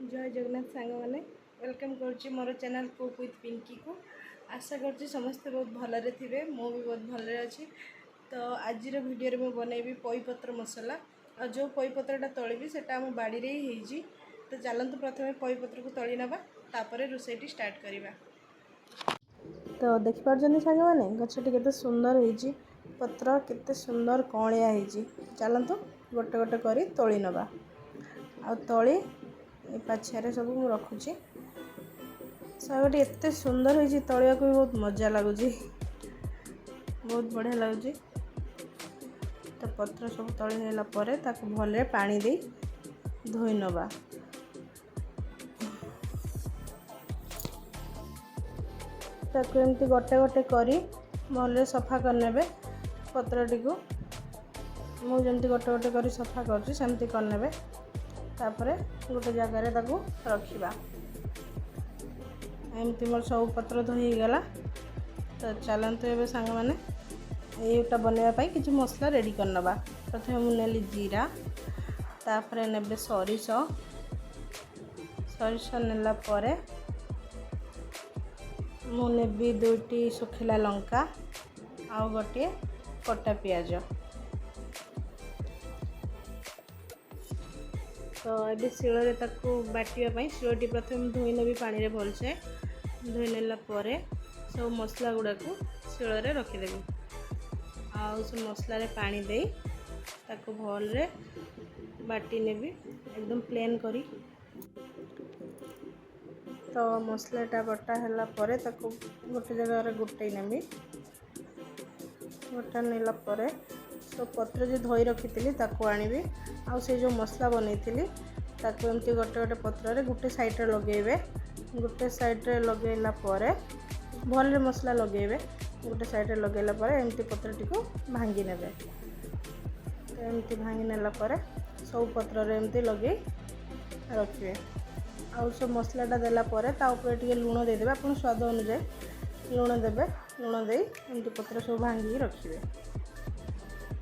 ଜୟ ଜଗନ୍ନାଥ ସାଙ୍ଗମାନେ, welcome କରୁଛି ମୋର ଚ୍ୟାନେଲ୍ କୁକ୍ ୱିଥ୍ ପିଙ୍କିକୁ। ଆଶା କରୁଛି ସମସ୍ତେ ବହୁତ ଭଲରେ ଥିବେ। ମୁଁ ବି ବହୁତ ଭଲରେ ଅଛି। ତ ଆଜିର ଭିଡ଼ିଓରେ ମୁଁ ବନେଇବି ପୋଇପତ୍ର ମସଲା। ଆଉ ଯେଉଁ ପୋଇପତ୍ରଟା ତୋଳିବି, ସେଟା ଆମ ବାଡ଼ିରେ ହିଁ ହେଇଛି। ତ ଚାଲନ୍ତୁ, ପ୍ରଥମେ ପୋଇପତ୍ରକୁ ତୋଳି ନେବା, ତାପରେ ରୋଷେଇଟି ଷ୍ଟାର୍ଟ କରିବା। ତ ଦେଖିପାରୁଛନ୍ତି ସାଙ୍ଗମାନେ, ଗଛଟି କେତେ ସୁନ୍ଦର ହେଇଛି, ପତ୍ର କେତେ ସୁନ୍ଦର କଅଁଳିଆ ହେଇଛି। ଚାଲନ୍ତୁ, ଗୋଟେ ଗୋଟେ କରି ତୋଳି ନେବା। ଆଉ ତୋଳି ଏ ପାଛିଆରେ ସବୁ ମୁଁ ରଖୁଛି। ଶାଗଟି ଏତେ ସୁନ୍ଦର ହେଇଛି, ତୋଳିବାକୁ ବି ବହୁତ ମଜା ଲାଗୁଛି, ବହୁତ ବଢ଼ିଆ ଲାଗୁଛି। ତ ପତ୍ର ସବୁ ତୋଳି ନେଲା ପରେ ତାକୁ ଭଲରେ ପାଣି ଦେଇ ଧୋଇ ନେବା। ତାକୁ ଏମିତି ଗୋଟେ ଗୋଟେ କରି ଭଲରେ ସଫା କରିନେବେ ପତ୍ରଟିକୁ। ମୁଁ ଯେମିତି ଗୋଟେ ଗୋଟେ କରି ସଫା କରୁଛି, ସେମିତି କରିନେବେ। ତାପରେ ଗୋଟେ ଜାଗାରେ ତାକୁ ରଖିବା। ଏମିତି ମୋର ସବୁ ପତ୍ର ଧୋଇ ହେଇଗଲା। ତ ଚାଲନ୍ତୁ ଏବେ ସାଙ୍ଗମାନେ, ଏଇଟା ବନେଇବା ପାଇଁ କିଛି ମସଲା ରେଡ଼ି କରିନେବା। ପ୍ରଥମେ ମୁଁ ନେଲି ଜିରା, ତାପରେ ନେବେ ସୋରିଷ। ସୋରିଷ ନେଲା ପରେ ମୁଁ ନେବି ଦୁଇଟି ଶୁଖିଲା ଲଙ୍କା ଆଉ ଗୋଟିଏ କଟା ପିଆଜ। ତ ଏବେ ଶିଳରେ ତାକୁ ବାଟିବା ପାଇଁ ଶିଳଟି ପ୍ରଥମେ ଧୋଇ ନେବି ପାଣିରେ ଭଲସେ। ଧୋଇ ନେଲା ପରେ ସବୁ ମସଲା ଗୁଡ଼ାକୁ ଶିଳରେ ରଖିଦେବି। ଆଉ ସେ ମସଲାରେ ପାଣି ଦେଇ ତାକୁ ଭଲରେ ବାଟି ନେବି ଏକଦମ ପ୍ଲେନ୍ କରି। ତ ମସଲାଟା ବଟା ହେଲା ପରେ ତାକୁ ଗୋଟେ ଜାଗାରେ ଗୋଟେଇ ନେବି। ଗୋଟା ନେଲା ପରେ ସବୁ ପତ୍ର ଯେଉଁ ଧୋଇ ରଖିଥିଲି, ତାକୁ ଆଣିବି। ଆଉ ସେ ଯେଉଁ ମସଲା ବନେଇଥିଲି, ତାକୁ ଏମିତି ଗୋଟେ ଗୋଟେ ପତ୍ରରେ ଗୋଟେ ସାଇଡ଼୍ରେ ଲଗେଇବେ। ଗୋଟେ ସାଇଡ଼୍ରେ ଲଗେଇଲା ପରେ ଭଲରେ ମସଲା ଲଗେଇବେ। ଗୋଟେ ସାଇଡ଼୍ରେ ଲଗେଇଲା ପରେ ଏମିତି ପତ୍ରଟିକୁ ଭାଙ୍ଗି ନେବେ। ତ ଏମିତି ଭାଙ୍ଗି ନେଲା ପରେ ସବୁ ପତ୍ରରେ ଏମିତି ଲଗେଇ ରଖିବେ। ଆଉ ସବୁ ମସଲାଟା ଦେଲା ପରେ ତା ଉପରେ ଟିକେ ଲୁଣ ଦେଇଦେବେ। ଆପଣ ସ୍ୱାଦ ଅନୁଯାୟୀ ଲୁଣ ଦେବେ। ଲୁଣ ଦେଇ ଏମିତି ପତ୍ର ସବୁ ଭାଙ୍ଗିକି ରଖିବେ।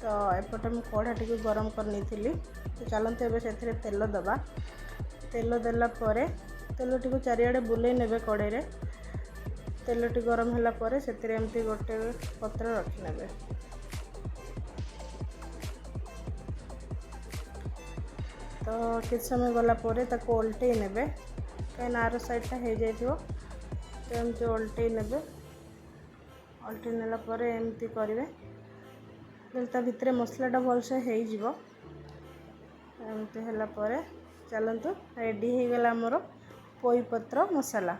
ତ ଏପଟେ ମୁଁ କଢ଼ାଟିକୁ ଗରମ କରିନେଇଥିଲି। ତ ଚାଲନ୍ତୁ, ଏବେ ସେଥିରେ ତେଲ ଦେବା। ତେଲ ଦେଲା ପରେ ତେଲଟିକୁ ଚାରିଆଡ଼େ ବୁଲେଇ ନେବେ କଢ଼େଇରେ। ତେଲଟି ଗରମ ହେଲା ପରେ ସେଥିରେ ଏମିତି ଗୋଟେ ପତ୍ର ରଖିନେବେ। ତ କିଛି ସମୟ ଗଲା ପରେ ତାକୁ ଓଲଟେଇ ନେବେ, କାହିଁକିନା ଆର ସାଇଡ଼୍ଟା ହେଇଯାଇଥିବ। ତ ଏମିତି ଓଲଟେଇ ନେବେ। ଓଲଟେଇ ନେଲା ପରେ ଏମିତି କରିବେ, ତା ଭିତରେ ମସଲାଟା ଭଲସେ ହେଇଯିବ। ଏମିତି ହେଲା ପରେ ଚାଲନ୍ତୁ, ରେଡ଼ି ହେଇଗଲା ଆମର ପୋଇପତ୍ର ମସଲା।